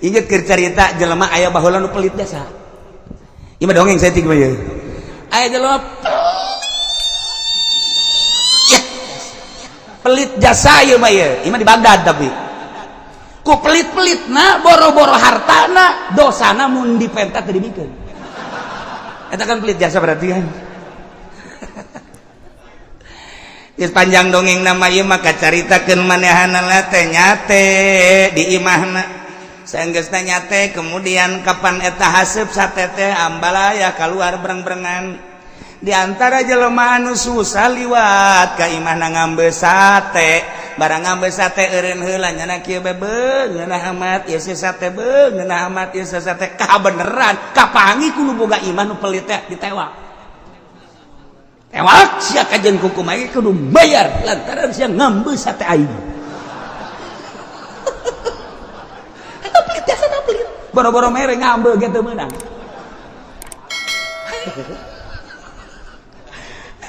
Inget keur carita jelema aya baheula nu pelit jasa. Ieu mah dongeng saeutik mah ieu. Aya jelema pelit. Pelit jasa ieu mah ieu. Ieu mah di Baghdad tapi. Ku pelit-pelitna boro-boro hartana dosana mun dipenta teu dibikeun. Eta kan pelit jasa berarti kan. Geus panjang dongeng nama ieu mah kacaritakeun manehanana teh nyate di imahna. Sanggeusna nyate kemudian kapan eta haseup sate teh ambalaya keluar breng-brengan. Di antara jelema anu susah liwat ka imahna ngambe sate, barang ngambe sate eureun heula nyana kieu be ngeunah amat ieu sate be ngeunah amat ieu sate kabeneran kapangi ku nu boga imah nu pelit teh ditewak. Tewak sia kajeun kukumaha kudu bayar lantaran sia ngambe sate aing. Boro-boro mere ngambe gitu menang.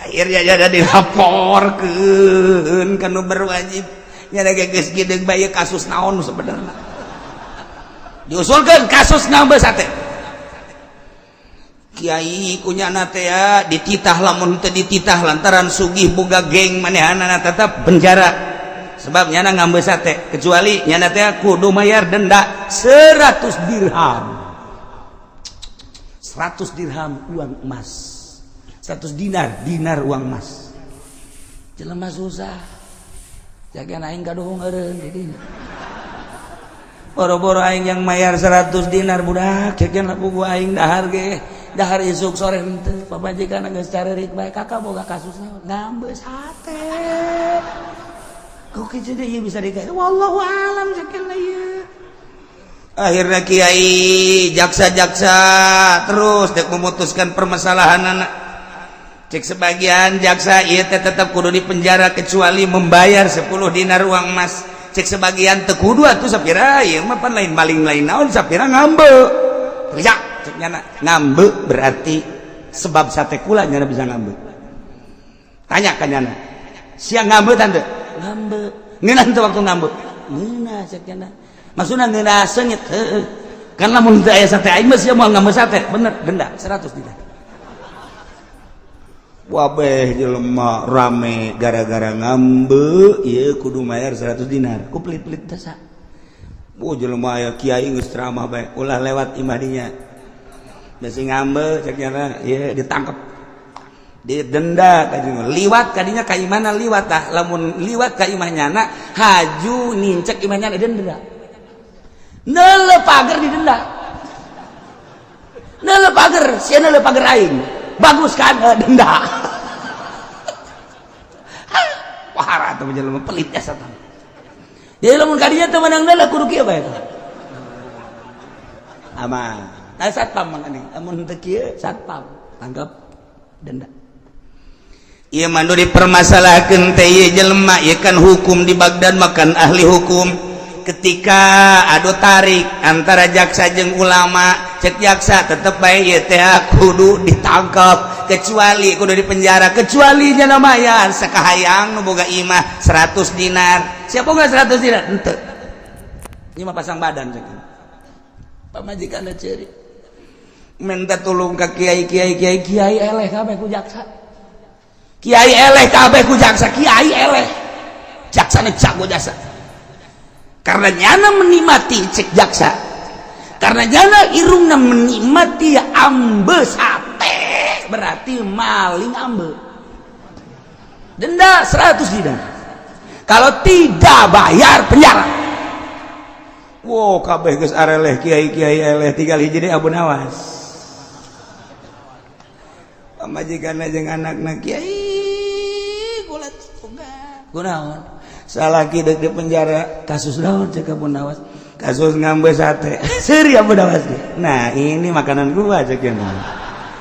Akhirnya jadi dilaporkeun ka nu berwajib. Nya geus geudeung bae kasus naon sebenarnya. Diusulkeun kasus ngambe sate. Kiai kunyana teh ya dititah lamun teu dititah lantaran sugih boga geng manehanana tetap penjara. Sebab nyana ngambil sate kecuali nyana teh kudu mayar denda 100 dirham. 100 dirham uang emas, 100 dinar, dinar uang emas. Jelema susah jaga aing kaduhung eureun di dinya. Boro-boro aing yang mayar 100 dinar budak cekeun laku gua aing dahar ge dahar isuk sore henteu pamajikan geus carerik bae kakak boga kasus naon ngambil sate. Oke jadi iya bisa dikait. Wallahu alam sakieu ieu. Akhirnya kiai jaksa-jaksa terus dek memutuskan permasalahan anak. Cek sebagian jaksa ieu teh tetap kudu di penjara kecuali membayar 10 dinar uang emas. Cek sebagian teu kudu atuh sapira ieu mah pan lain maling lain naon sapira ngambe. Teriak cek nyana ngambe berarti sebab sate kula nyana bisa ngambe. Tanya ka nyana. Sia ngambe tante? Ngambe ngeunah teu waktu ngambe ngeunah cek nyana maksudna ngeunah seungit heueuh kan lamun teu aya sate aing mah sia moal ngambe sate bener denda 100 dinar. Wabeh jelema rame gara-gara ngambe ieu kudu mayar 100 dinar ku pelit-pelit jasa. Bu jelema aya kiai geus ceramah bae ulah lewat imah dinya bisi ngambe cek nyana ieu ditangkep didenda kadinya liwat kadinya ka imahna liwat tah lamun liwat ka imah nyana haju nincek imah nyana denda neuleuh pager didenda neuleuh pager sia neuleuh pager aing bagus kan denda. Wah atuh jelema pelit jasa tah jadi lamun kadinya teu meunang neuleuh kudu kieu bae tah aman nah satpam mang aneh lamun teu kieu satpam tangkap denda. Ieu mah nu dipermasalahkeun teh ieu jelema ieu kan hukum di Baghdad makan ahli hukum ketika adu tarik antara jaksa jeung ulama cek jaksa tetep bae ieu teh kudu ditangkap kecuali kudu dipenjara kecuali nyana mayar sakahayang nu boga imah 100 dinar. Siapa boga 100 dinar? Henteu. Ieu mah pasang badan cek. Pamajikanna ceurik. Minta tulung ka kiai kiai kiai kiai eleh kabeh ku jaksa. Kiai eleh kabeh ku jaksa, kiai eleh. Jaksana jago jasa. Karena nyana menikmati cek jaksa. Karena nyana irungna menikmati ambe sate, berarti maling ambe. Denda 100 dinar. Kalau tidak bayar penjara. Wow, kabeh geus areleh kiai-kiai eleh tinggal hiji deui Abu Nawas. Pamajikanna jeung anakna kiai kula kunaon salaki dek di penjara kasus naon cek Abu Nawas kasus ngambe sate seuri Abu Nawas nah ini makanan gua cek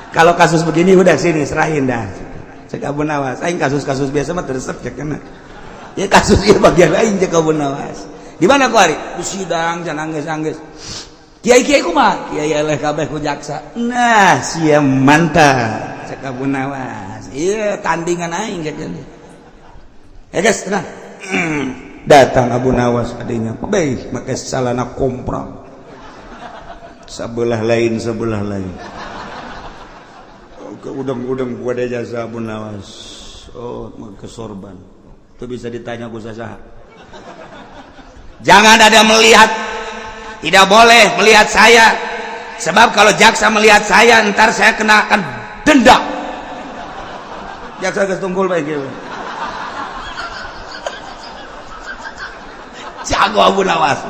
kalau kasus begini udah sini serahin dah cek Abu Nawas aing kasus-kasus biasa mah teresep cek ya kasus ieu bagian lain cek Abu Nawas di mana ku ari di sidang jangan angges-angges Kiai-kiai kumaha? Kiai eleh kabeh ku jaksa. Nah, sia mantap. Cek Abu Nawas. Iya, tandingan aing cek. Ya guys, tenang. Datang Abu Nawas adanya. Baik, make salana komprang. Sebelah lain, sebelah lain. Ke udang-udang gua ada jasa Abu Nawas. Oh, ke sorban. Itu bisa ditanya ku saha. Jangan ada melihat, tidak boleh melihat saya. Sebab kalau jaksa melihat saya, ntar saya kenakan denda. Jaksa geus tunggul bae kieu. Jago Abu Nawas.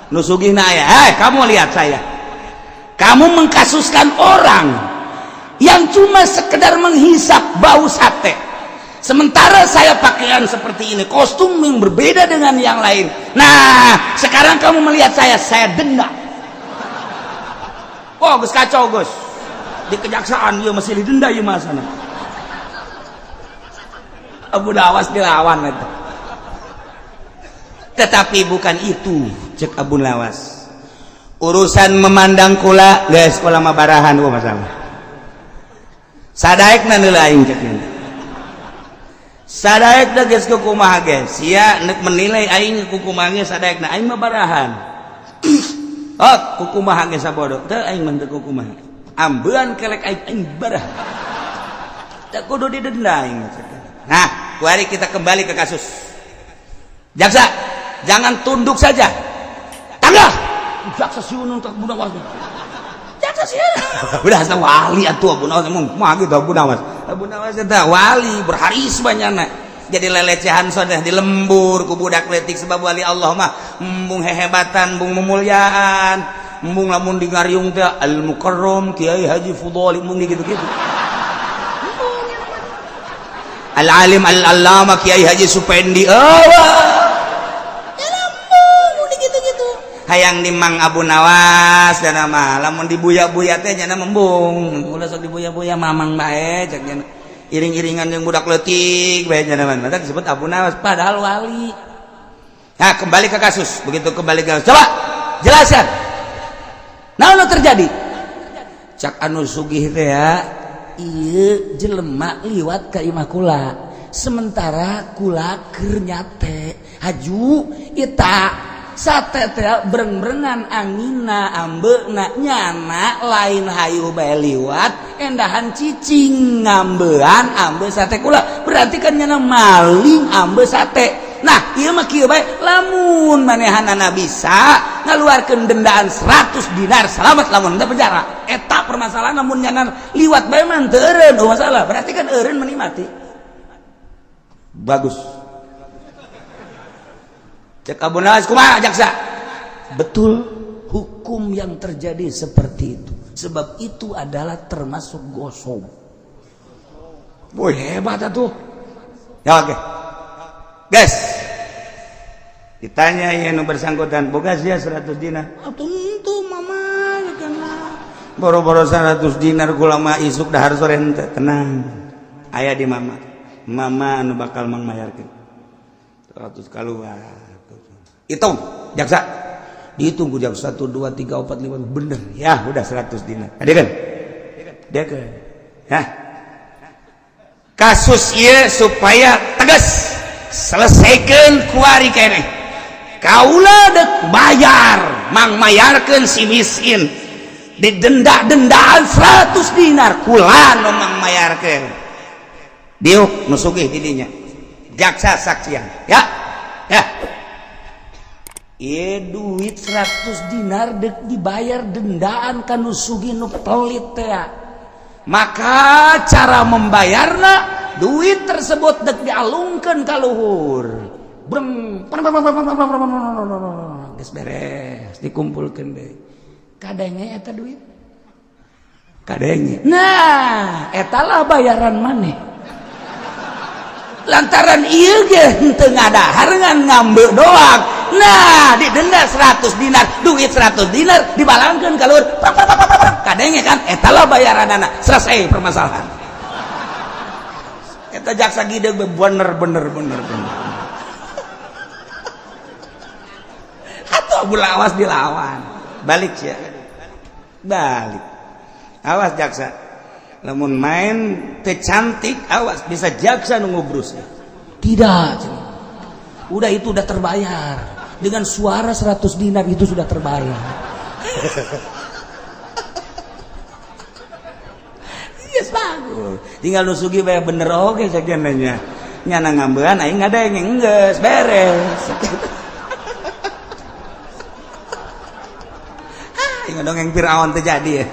Nu sugihna aya, "Eh, kamu lihat saya. Kamu mengkasuskan orang yang cuma sekedar menghisap bau sate. Sementara saya pakaian seperti ini, kostum yang berbeda dengan yang lain. Nah, sekarang kamu melihat saya denda." Oh, geus kacau, geus. Di kejaksaan ieu masih didenda ieu masana. Abu Nawas dilawan eta. Tetapi bukan itu, cek Abu Nawas. Urusan memandang kula, geus kula mah barahan eueuh masalah. Sadaekna heula aing cek. Sadaekna geus kukumaha ge, sia nek menilai aing kukumaha ge sadaekna aing mah barahan. Oh, kukumaha ge sabodo, teu aing mah teu kukumaha. Ambean kelek aing aing barah. Teu kudu didenda aing. Nah, kuari kita kembali ke kasus. Jaksa, jangan tunduk saja. Tangga. Jaksa siun untuk Abu Nawas. Jaksa siun. Udah asa wali atuh Abu Nawas mah gitu Abu Nawas. Abu Nawas eta wali berharisma nyana. Jadi lelecehan sodah di lembur ku budak letik sebab wali Allah mah embung hehebatan, embung memuliaan, embung lamun di ngariung teh Al Mukarram Kiai Haji Fudhali embung gitu-gitu. Al Alim Al Allama Kiai Haji Supendi. Oh, gitu-gitu. Hayang dimang Abu Nawas dan mah lamun dibuya-buya teh nyana embung. Ulah sok dibuya-buya mamang bae cek nyana. Iring-iringan yang budak leutik bae nyana mah. Mata disebut Abu Nawas padahal wali. Nah, kembali ke kasus. Begitu kembali ke kasus. Coba jelaskan. Naon nu terjadi? Cak anu sugih teh ya, ieu jelema liwat ka imah kula. Sementara kula keur nyate. Haju eta sate teh breng-brengan angina ambeuna nyana lain hayu bae liwat endahan cicing ngambean ambe sate kula. Berarti kan nyana maling ambe sate. Nah, ieu mah kieu bae lamun manehanana bisa ngaluarkeun dendaan 100 dinar selamat lamun teu penjara. Eta permasalahan lamun nyana liwat bae mah teu eureun oh masalah. Berarti kan eureun menikmati. Bagus. Cek Abu Nawas kumaha jaksa? Betul, hukum yang terjadi seperti itu. Sebab itu adalah termasuk gosong. Woi hebat atuh. Ya oke. Guys. Ditanya ya nu bersangkutan, boga sia 100 dinar. Ah, tentu mama kana. Boro-boro 100 dinar kula mah isuk dahar sore henteu. Tenang. Aya di mama. Mama anu bakal mangmayarkeun. 100 kaluar. Hitung, jaksa. Dihitung ku jaksa 1 2 3 4 5 bener. Ya, udah 100 dinar. Ada kan? Dia ke. Hah. Kasus ieu supaya tegas selesaikan kuari keneh. Kaula dek bayar, mang mayarkeun si miskin. Didenda-dendaan 100 dinar kula nu mang mayarkeun. Diuk nu sugih di dinya. Jaksa saksian. Ya. Ya. Ieu duit 100 dinar dek dibayar dendaan ka nu sugih nu pelit teh. Maka cara membayarna duit tersebut dek dialungkeun ka luhur. Breng geus beres dikumpulkeun deui. Kadenge eta duit? Kadenge. Nah, eta lah bayaran maneh. Lantaran ieu ge henteu ngadahar ngan ngambe doang. Nah, didenda 100 dinar, duit 100 dinar dibalangkeun ka luhur. Kadenge kan eta lah bayaranana. Selesai permasalahan. Eta jaksa gide bener bener bener bener. Atuh Abu Lawas dilawan. Balik sia. Balik. Awas jaksa. Lamun main teu cantik, awas, bisa jaksa nu ngubrus. Tidak, cenah. Udah, itu udah terbayar. Dengan suara 100 dinar itu sudah terbayar. Yes, bagus. Tinggal nu sugih bae bener oge sakieu nya. Nyana ngambean aing ngadenge geus beres. Ah, dongeng Fir'aun terjadi ya.